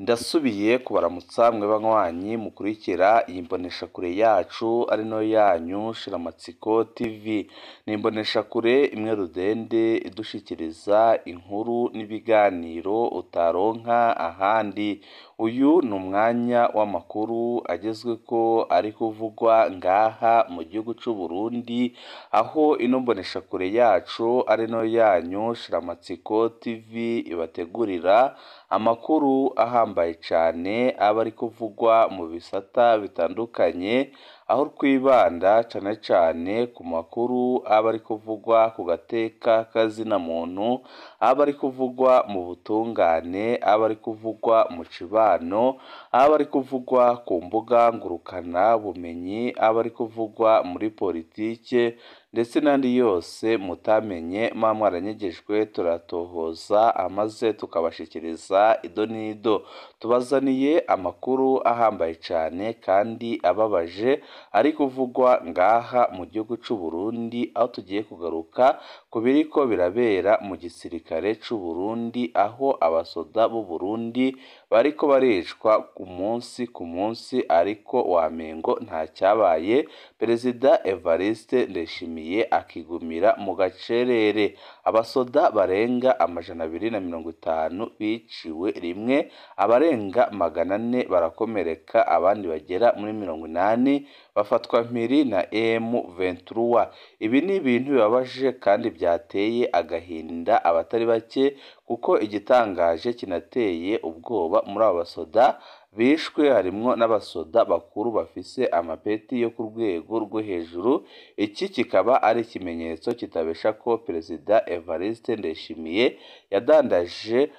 Ndasubiye kubaramutsa mwe banywanyi mukurikira iyi mboneshakure yacu ari no yanyu Shiramatsiko TV. Ni imboneshakure imwe rudende idushikiriza inkuru n'ibiganiro utaronka ahandi. Uyu ni umwanya w'amakuru agezweko ari kuvugwa ngaha mu gihugu c'u Burundi, aho ino mboneshakure yacu ari no yanyu Shiramatsiko TV ibategurira amakuru ahambaye cane aba ari kuvugwa mu bisata bitandukanye, aho twibanda cane cane ku makuru aba ari kuvugwa ku gateka k'azina muntu, aba ari kuvugwa mu butungane, aba ari kuvugwa mu cibano, aba ari kuvugwa ku mbuga ngurukana bumenyi, aba ari kuvugwa muri politike ndetse n'andi yose mutamenye muba mwaranyegejwe, turatohoza amaze tukabashikiriza ido n'ido. Tubazaniye amakuru ahambaye cane kandi ababaje ari kuvugwa ngaha mu gihugu c'u Burundi, aho tugiye kugaruka ku biriko birabera mu gisirikare c'u Burundi, aho abasoda b'u Burundi bariko baricwa ku munsi ku munsi, ariko wamengo nta cyabaye. Perezida Evariste Ndayishimiye akigumira mu gacerere. Abasoda barenga 250 biciwe rimwe, abarenga 400 barakomereka, abandi bagera muri 80 bafatwa mpiri na M23. Ibi ni ibintu bibabaje kandi byateye agahinda abatari bake, kuko igitangaje kinateye ubwoba muri abo basoda bishwe harimwo n'abasoda bakuru bafise amapeti yo ku rwego rwo hejuru. Iki kikaba ari ikimenyetso kitabesha ko Perezida Evariste Ndayishimiye yadandaje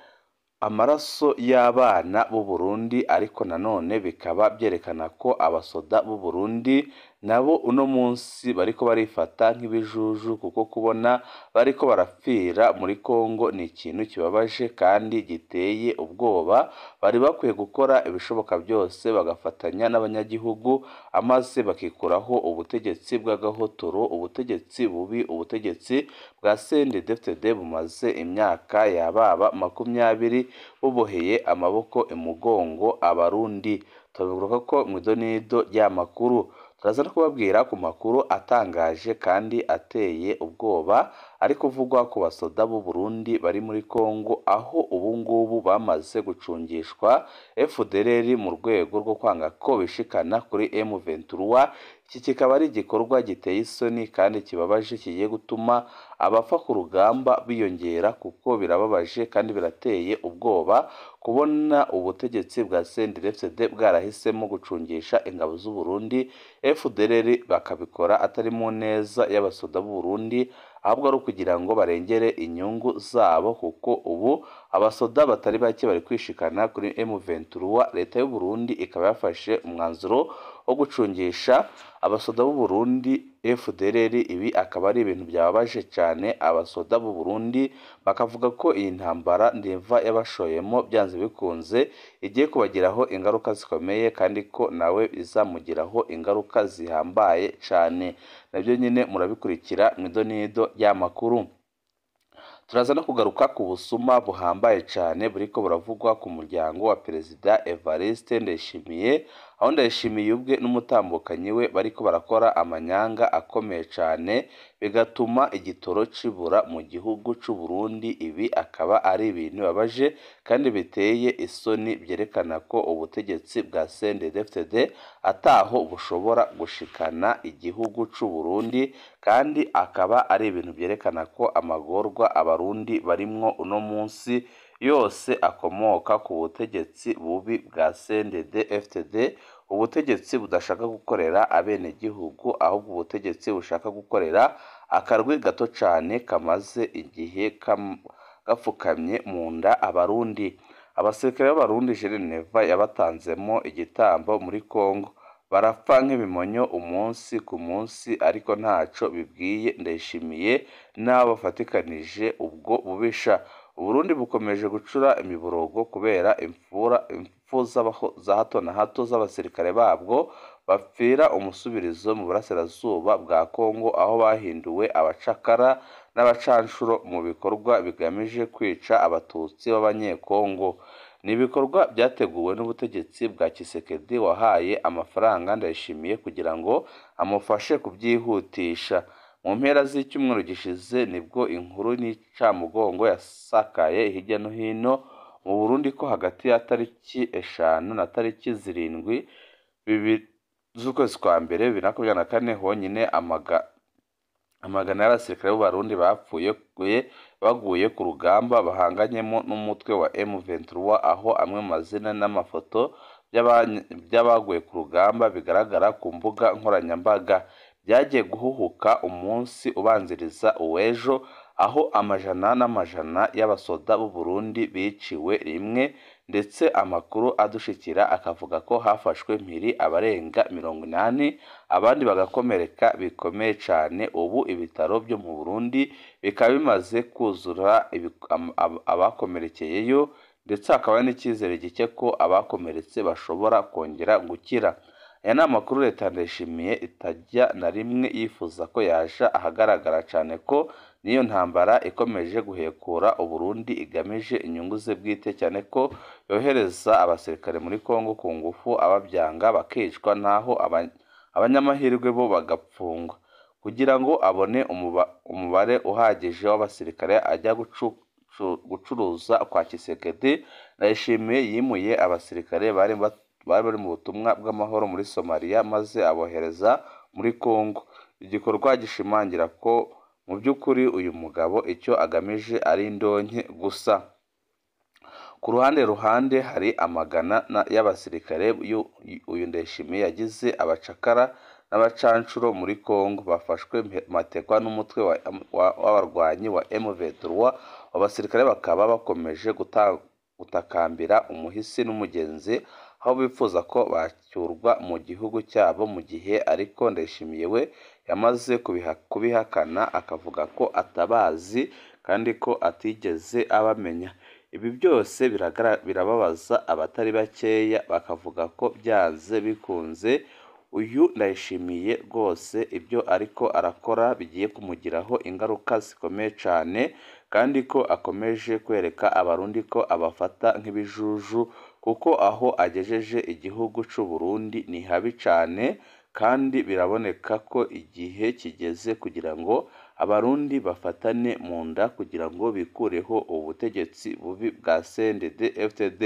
amaraso y'abana b'u Burundi, ariko nanone bikaba byerekana ko abasoda b'u Burundi nabo uno munsi bariko barifata nk'ibijuju, kuko kubona bariko barapfira muri Kongo ni ikintu kibabaje kandi giteye ubwoba. Bari bakwiye gukora ibishoboka byose bagafatanya n'abanyagihugu, amaze bakikuraho ubutegetsi bw'agahotoro, ubutegetsi bubi, ubutegetsi bwa CNDD-FDD bumaze imyaka yababa 20 buboheye amaboko imugongo abarundi. Turabigaruka ko mu idonido ry'amakuru. Turaza no kubabwira ku makuru atangaje kandi ateye ubwoba ari kuvugwa ku basoda b'u Burundi bari muri Kongo, aho ubu ngubu bamaze gucungishwa FDLR mu rwego rwo kwanga ko bishikana kuri M23. Iki kikaba ari igikorwa giteye isoni kandi kibabaje, kigiye gutuma abapfa ku rugamba biyongera, kuko birababaje kandi birateye ubwoba kubona ubutegetsi bwa CNDD-FDD bwarahisemo gucungisha ingabo z'u Burundi FDLR, bakabikora atari mu neza y'abasoda b'u Burundi, ahubwo ari ukugira ngo barengere inyungu zabo, kuko ubu abasoda batari bake bari kwishikana kuri M23. Leta y'u Burundi ikaba yafashe umwanzuro wo gucungisha abasoda b'u Burundi FDLR. Ibi akaba ari ibintu byababaje cyane abasoda b'u Burundi, bakavuga ko iyi ntambara ndimva yabashoyemo byanze bikunze igiye kubagiraho ingaruka zikomeye, kandi ko nawe izamugiraho ingaruka zihambaye cyane. Nabyo nyine murabikurikira mu idonido y'amakuru. Turaza no kugaruka ku busuma buhambaye cyane buriko buravugwa ku muryango wa Perezida Evariste Ndayishimiye, aho Ndayishimiye ubwe n'umutambukanyi we bariko barakora amanyanga akomeye cyane, bigatuma igitoro cibura mu gihugu c'u Burundi. Ibi akaba ari ibintu bibabaje kandi biteye isoni, byerekana ko ubutegetsi bwa CNDD-FDD ataho bushobora gushikana igihugu c'u Burundi, kandi akaba ari ibintu byerekana ko amagorwa abarundi barimwo uno munsi yose akomoka ku butegetsi bubi bwa CNDD-FDD, ubutegetsi budashaka gukorera abenegihugu, ahubwo ubutegetsi bushaka gukorera akarwi gato cane kamaze igihe gapfukamye mu nda abarundi. Abasirikare b'abarundi Neva yabatanzemo igitambo muri Kongo, barapfa nk'ibimonyo umunsi ku munsi, ariko ntaco bibwiye Ndayishimiye n'abo bafatikanije ubwo bubisha. Uburundi bukomeje gucura imiborogo kubera impfu za hato na hato z'abasirikare babwo bapfira umusubirizo mu burasirazuba bwa Kongo, aho bahinduwe abacakara n'abacanshuro mu bikorwa bigamije kwica abatutsi b'abanyekongo. Ni ibikorwa byateguwe n'ubutegetsi bwa Tshisekedi wahaye amafaranga Ndayishimiye kugira ngo amufashe kubyihutisha. Mu mpera z'icyumweru gishize nibwo inkuru y'incamugongo yasakaye hirya no hino mu Burundi ko hagati ya tariki 5 na tariki 7 z'ukwezi kwa mbere 2024 honyine amagana y'abasirikare b'Abarundi bapfuye baguye ku rugamba bahanganyemo n'umutwe wa M23, aho amwe mu mazina n'amafoto by'abaguye ku rugamba bigaragara ku mbuga nkoranyambaga. Byagiye guhuhuka umunsi ubanziriza uw'ejo, aho amajana n'amajana y'abasoda b'u Burundi biciwe rimwe, ndetse amakuru adushikira akavuga ko hafashwe mpiri abarenga 80, abandi bagakomereka bikomeye cyane. Ubu ibitaro byo mu Burundi bikaba bimaze kuzura abakomerekeyeyo, ndetse hakaba n'icyizere gike ko abakomeretse bashobora kongera gukira. Aya ni amakuru leta Ndayishimiye itajya na rimwe yifuza ko yaja ahagaragara, cyane ko n'iyo ntambara ikomeje guhekura Uburundi igamije inyungu ze bwite, cyane ko yohereza abasirikare muri Kongo ku ngufu, ababyanga bakicwa, naho abanyamahirwe bo bagapfungwa. Kugira ngo abone umubare uhagije w'abasirikare ajya gucuruza kwa Tshisekedi, Ndayishimiye yimuye abasirikare bari bari mu butumwa bw'amahoro muri Somalia maze abohereza muri Kongo. Igikorwa gishimangira ko mu by'ukuri uyu mugabo icyo agamije ari indonke gusa. Ku ruhande hari amagana y'abasirikare uyu Ndayishimiye yagize abacakara n'abacancuro muri Kongo bafashwe matekwa n'umutwe w'abarwanyi wa M23. Abasirikare bakaba bakomeje gutakambira umuhisi n'umugenzi, aho bifuza ko bacyurwa mu gihugu cyabo, mu gihe ariko Ndayishimiye we yamaze kubihakana, akavuga ko atabazi kandi ko atigeze abamenya. Ibi byose birababaza abatari bakeya, bakavuga ko byanze bikunze uyu Ndayishimiye rwose ibyo ariko arakora bigiye kumugiraho ingaruka zikomeye cyane, kandi ko akomeje kwereka Abarundi ko abafata nk'ibijuju, kuko aho agejeje igihugu cy'u Burundi ni habi cyane, kandi biraboneka ko igihe kigeze kugira ngo Abarundi bafatane mu nda kugira ngo bikureho ubutegetsi bubi bwa CNDD-FDD.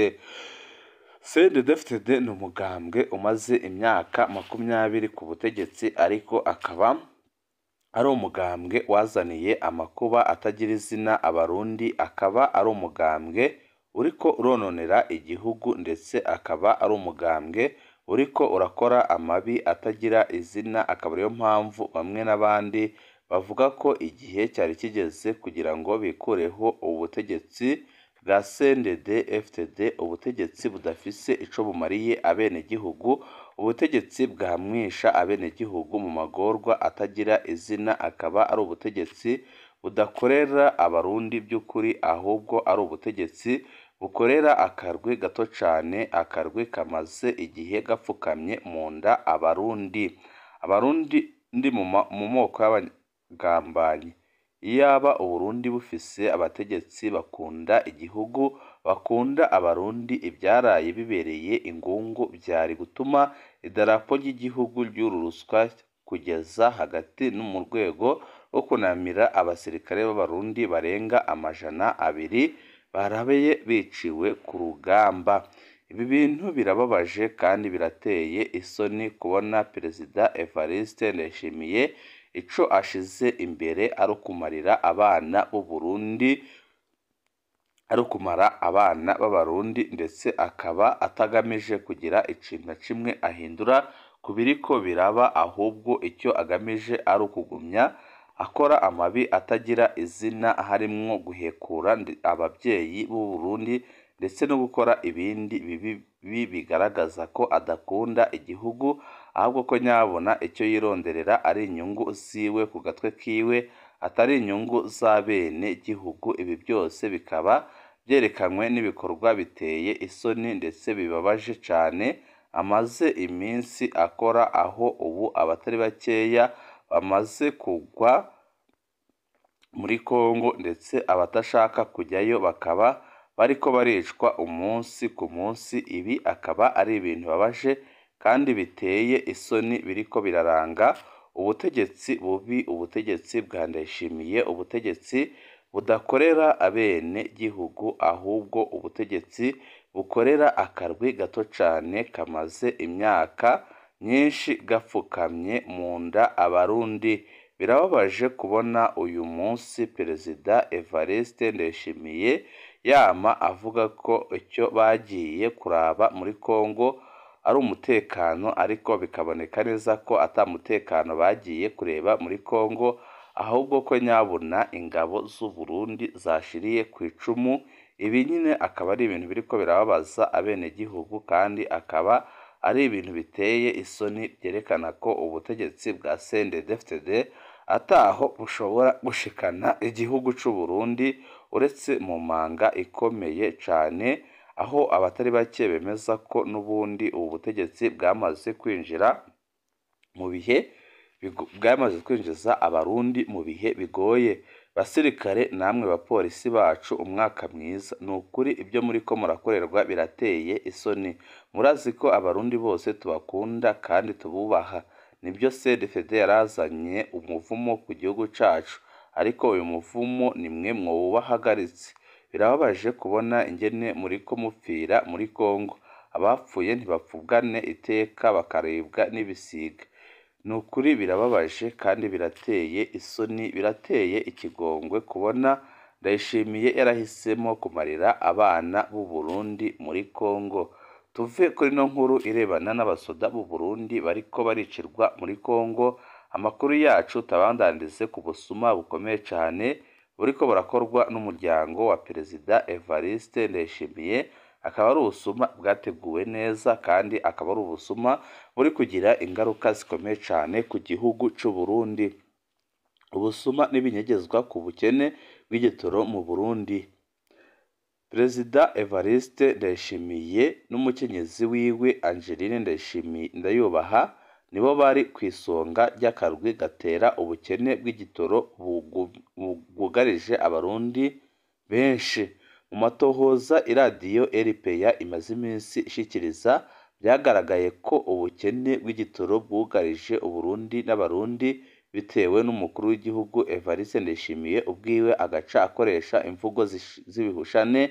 CNDD-FDD ni umugambwe umaze imyaka 20 ku butegetsi, ariko akaba ari umugambwe wazaniye amakuba atagira izina Abarundi, akaba ari umugambwe uriko urononera igihugu, ndetse akaba ari umugambwe uriko urakora amabi atagira izina. Akaba ariyo mpamvu bamwe n'abandi bavuga ko igihe cyari kigeze kugira ngo bikureho ubutegetsi bwa CNDD-FDD, ubutegetsi budafise ico bumariye abenegihugu, ubutegetsi bwamwisha abenegihugu mu magorwa atagira izina, akaba ari ubutegetsi budakorera Abarundi by'ukuri, ahubwo ari ubutegetsi bukorera akarwi gato cyane, akarwi kamaze igihe gapfukamye mu nda Abarundi. Abarundi ndi mu moko y'abagambanyi. Iyaba Uburundi bufise abategetsi bakunda igihugu, bakunda Abarundi, ibyaraye bibereye ingungu byari gutuma idarapo ry'igihugu ryururutswa kugeza hagati no mu rwego rwo kunamira abasirikare b'Abarundi barenga 200 barabaye biciwe ku rugamba. Ibi bintu birababaje kandi birateye isoni kubona Perezida Evariste Ndayishimiye ico ashize imbere ari ukumarira abana b'u Burundi, ari ukumara abana b'Abarundi, ndetse akaba atagamije kugira ikintu na kimwe ahindura ku biriko biraba, ahubwo icyo agamije ari ukugumya akora amabi atagira izina, harimwo guhekura ababyeyi b'u Burundi ndetse no gukora ibindi bibi bigaragaza ko adakunda igihugu, ahubwo ko nyabona icyo yironderera ari inyungu ziwe ku gatwe kiwe, atari inyungu z'abene gihugu. Ibi byose bikaba byerekanywe n'ibikorwa biteye isoni ndetse bibabaje cyane amaze iminsi akora, aho ubu abatari bakeya bamaze kugwa muri Kongo, ndetse abatashaka kujyayo bakaba bariko baricwa umunsi ku munsi. Ibi akaba ari ibintu bibabaje kandi biteye isoni biriko biraranga ubutegetsi bubi, ubutegetsi bwa Ndayishimiye, ubutegetsi budakorera abene gihugu, ahubwo ubutegetsi bukorera akarwi gato cane kamaze imyaka myinshi gapfukamye mu nda Abarundi. Birababaje kubona uyu munsi Perezida Evariste Ndayishimiye yama avuga ko icyo bagiye kuraba muri Kongo ari umutekano, ariko bikaboneka neza ko ata mutekano bagiye kureba muri Kongo, ahubwo ko nyabuna ingabo z'u Burundi zashiriye ku icumu. Ibi nyine akaba ari ibintu biriko birababaza abenegihugu, kandi akaba ari ibintu biteye isoni byerekana ko ubutegetsi bwa CNDD-FDD ataho bushobora gushikana igihugu c'u Burundi uretse mu manga ikomeye cane, aho abatari bake bemeza ko n'ubundi ubu butegetsi bwamaze kwinjira mu bihe bwamaze kwinjiza Abarundi mu bihe bigoye. Basirikare namwe bapolisi bacu, umwaka mwiza. Ni ukuri ibyo muriko murakorerwa birateye isoni. Murazi ko Abarundi bose tubakunda kandi tububaha. Nibyo CNDD-FDD yarazanye umuvumo ku gihugu cacu, ariko uyu muvumo nimwe mwowubahagaritse. Birababaje kubona ingene muriko mupfira muri Kongo. Abapfuye ntibapfubwane iteka bakaribwa n'ibisiga. Ni ukuri birababaje kandi birateye isoni, birateye ikigongwe kubona Ndayishimiye yarahisemo kumarira abana b'u Burundi muri Kongo. Tuve kuri ino nkuru irebana n'abasoda b'u Burundi bariko baricirwa muri Kongo. Amakuru yacu tabandanize ku busuma bukomeye cane buriko burakorwa n'umuryango wa Perezida Evariste Ndayishimiye. Akaba ari ubusuma bwateguwe neza kandi akaba ari ubusuma buri kugira ingaruka zikomeye cane ku gihugu c'u Burundi. Ubusuma n'ibinyegezwa ku bukene bw'igitoro mu Burundi. Perezida Evariste Ndayishimiye n'umukenyezi wiwe Angeline Ndayishimiye Ndayubaha nibo bari ku isonga ry'akarwi gatera ubukene bw'igitoro bwugarije Abarundi benshi. Mu matohoza iradiyo RPA imaze iminsi ishikiriza, byagaragaye ko ubukene bw'igitoro bwugarije Uburundi n'Abarundi bitewe n'umukuru w'igihugu Evariste Ndayishimiye ubwiwe agaca akoresha imvugo z'ibihushane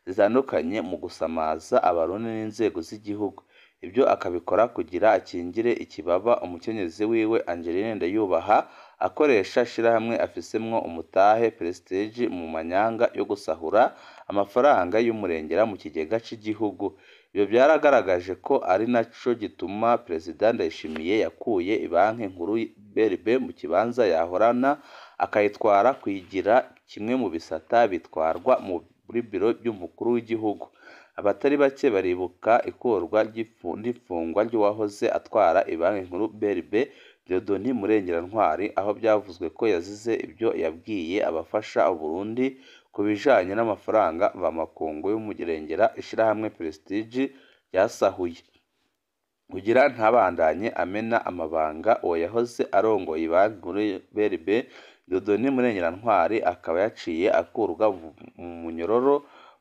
zitandukanye mu gusamaza Abarundi n'inzego z'igihugu. Ibyo akabikora kugira akingire ikibaba umukenyezi wiwe Angeline Ndayubaha, akoresha shirahamwe afisemwo umutahe Prestige mu manyanga yo gusahura amafaranga y'umurengera mu kigega c'igihugu. Ibyo byaragaragaje ko ari naco gituma Perezida Ndayishimiye yakuye ibanki nkuru BRB mu kibanza yahorana, akayitwara kuyigira kimwe mu bisata bitwarwa muri biro by'umukuru w'igihugu. Abatari bake baribuka ikurwa n'ifungwa ry'uwahoze atwara ibanki nkuru BRB Dieudonné Murengerantwari, aho byavuzwe ko yazize ibyo yabwiye abafasha Uburundi ku bijanye n'amafaranga mvamakungu y'umurengera ishirahamwe Prestige ryasahuye. Kugira ntabandanye amena amabanga, uwo yahoze arongoye ibanki nkuru BRB Dieudonné Murengerantwari akaba yaciye akurwa mu munyororo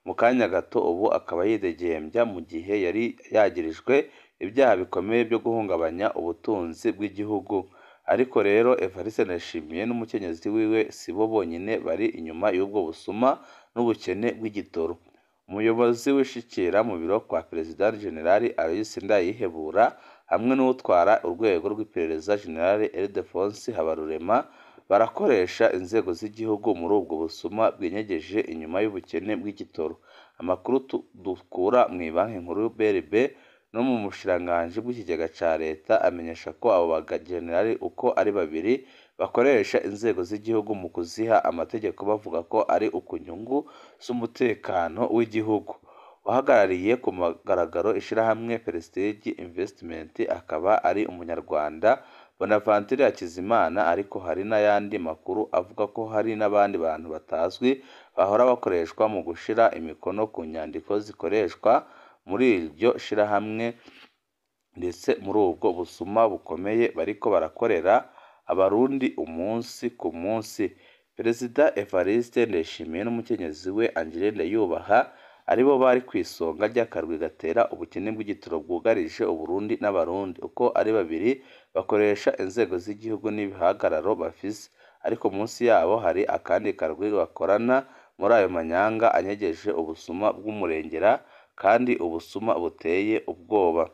mu kanya gato, ubu akaba yidegembya mu gihe yari yagirijwe ibyaha bikomeye byo guhungabanya ubutunzi bw'igihugu. Ariko rero Evariste Ndayishimiye n'umukenyezi wiwe sibo bonyine bari inyuma y'ubwo busuma n'ubukene bw'igitoro. Umuyobozi w'ishikira mu biro kwa Perezida General Aloys Ndayihebura hamwe n'utwara urwego rw'iperereza General Ildephonse Habarurema barakoresha inzego z'igihugu muri ubwo busuma bwinyegeje inyuma y'ubukene bw'igitoro. Amakuru dukura mu banki nkuru BRB no mu bushikiranganji bw'ikigega ca leta amenyesha ko abo bagenerali uko ari babiri bakoresha inzego z'igihugu mu kuziha amategeko bavuga ko ari ukunyungu z'umutekano w'igihugu. Uhagarariye ku mugaragaro ishirahamwe Prestige Investment akaba ari umunyarwanda Bonaventure Hakizimana, ariko hari n'ayandi makuru avuga ko hari n'abandi bantu batazwi bahora bakoreshwa mu gushira imikono ku nyandiko zikoreshwa muri iryo shirahamwe, ndetse muri ubwo busuma bukomeye bariko barakorera Abarundi umunsi ku munsi. Perezida Evariste Ndayishimiye n'umukenyezi we Angeline Ndayubaha aribo bari kw'isonga ry'akarwi gatera ubukene bw'igitoro bwugarije Uburundi n'Abarundi. Uko ari babiri bakoresha inzego z'igihugu n'ibihagararo bafise, ariko munsi yabo hari akandi karwi bakorana muri ayo manyanga anyegeje ubusuma bw'umurengera kandi ubusuma buteye ubwoba.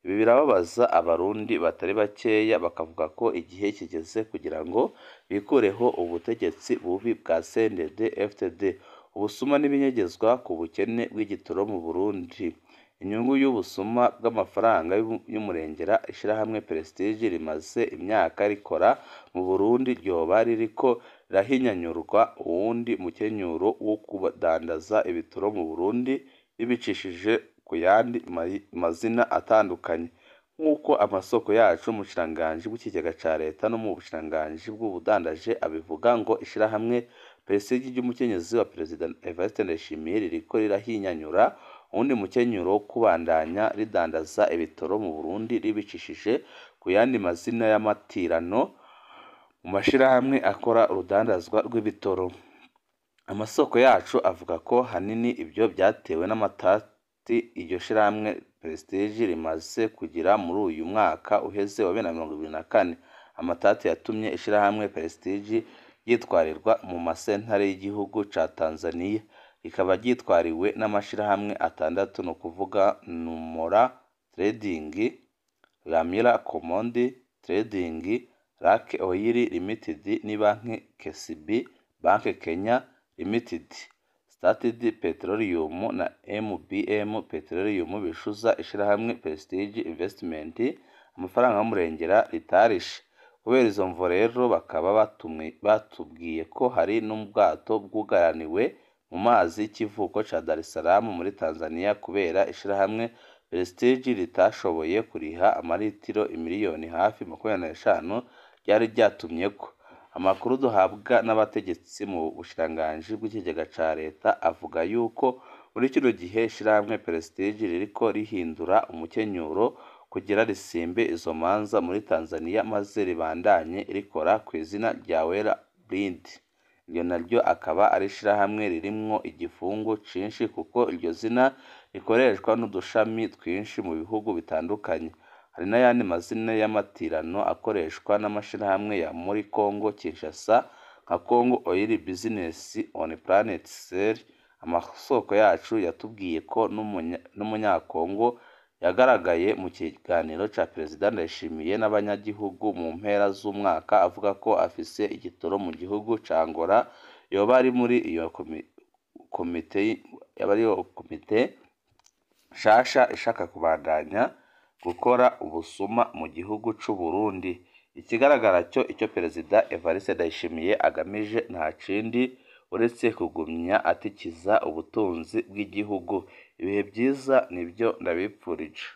Ibi birababaza Abarundi batari bakeya, bakavuga ko igihe kigeze kugira ngo bikureho ubutegetsi bubi bwa CNDD-FDD. Ubusuma n'ibinyegezwa ku bukene bw'igitoro mu Burundi. Inyungu y'ubusuma bw'amafaranga y'umurengera ishirahamwe Prestige rimaze imyaka rikora mu Burundi ryoba ririko rirahinyanyurwa uwundi mukenyuro wo kudandaza ibitoro mu Burundi ribicishije ku yandi mazina atandukanye. Nk'uko amasoko yacu mu bushikiranganji bw'ikigega ca leta no mu bushikiranganji bw'ubudandaji abivuga, ngo ishirahamwe Prestige ry'umukenyezi wa Perezida Evariste Ndayishimiye ririko rirahinyanyura uwundi mukenyuro wo kubandanya ridandaza ibitoro mu Burundi ribicishije ku yandi mazina y'amatirano mu mashirahamwe akora urudandazwa rw'ibitoro. Amasoko yacu avuga ko hanini ibyo byatewe n'amatati iryo shirahamwe Prestige rimaze kugira muri uyu mwaka uheze wa 2024. Amatati yatumye ishirahamwe Prestige ryitwarirwa mu masentare y'igihugu ca Tanzania, rikaba ryitwariwe n'amashirahamwe atandatu, ni ukuvuga Numora Trading, Ramira Commodity Trading, Lake Oil Limited n'ibanki KCB Bank Kenya Limited, Standard Petroleum na MBM Petroleum bishuza ishirahamwe Prestige Investment amafaranga y'umurengera ritarishe. Kubera izo mvo rero bakaba batubwiye ko hari n'ubwato bwugaraniwe mu mazi y'ikivuko ca Dar es Salaam muri Tanzania kubera ishirahamwe Prestige ritashoboye kuriha amaritiro imiliyoni hafi 25 ryari ryatumyeko. Amakuru duhabwa n'abategetsi mu bushikiranganji bw'ikigega ca leta avuga yuko muri kino gihe ishirahamwe Prestige ririko rihindura umukenyuro kugira risimbe izo manza muri Tanzania maze ribandanye rikora kw'izina rya Wera Brand. Iryo naryo akaba ari ishirahamwe ririmwo igifungu cinshi kuko iryo zina rikoreshwa n'udushami twinshi mu bihugu bitandukanye. Hari n'ayandi mazina y'amatirano akoreshwa n'amashirahamwe ya muri Congo Kinshasa nka Congo Oil Business on Planet Cell. Amasoko yacu yatubwiye ko n'umunyakongo yagaragaye mu kiganiro ca Perezida Ndayishimiye n'abanyagihugu mu mpera z'umwaka avuga ko afise igitoro mu gihugu ca Angola, yoba ari muri iyo komite yaba ariyo komite nshasha ishaka kubandanya gukora ubusuma mu gihugu c'u Burundi. Ikigaragara cyo icyo Perezida Evariste Ndayishimiye agamije nta kindi uretse kugumya atikiza ubutunzi bw'igihugu. Ibihe byiza nibyo ndabipfurije.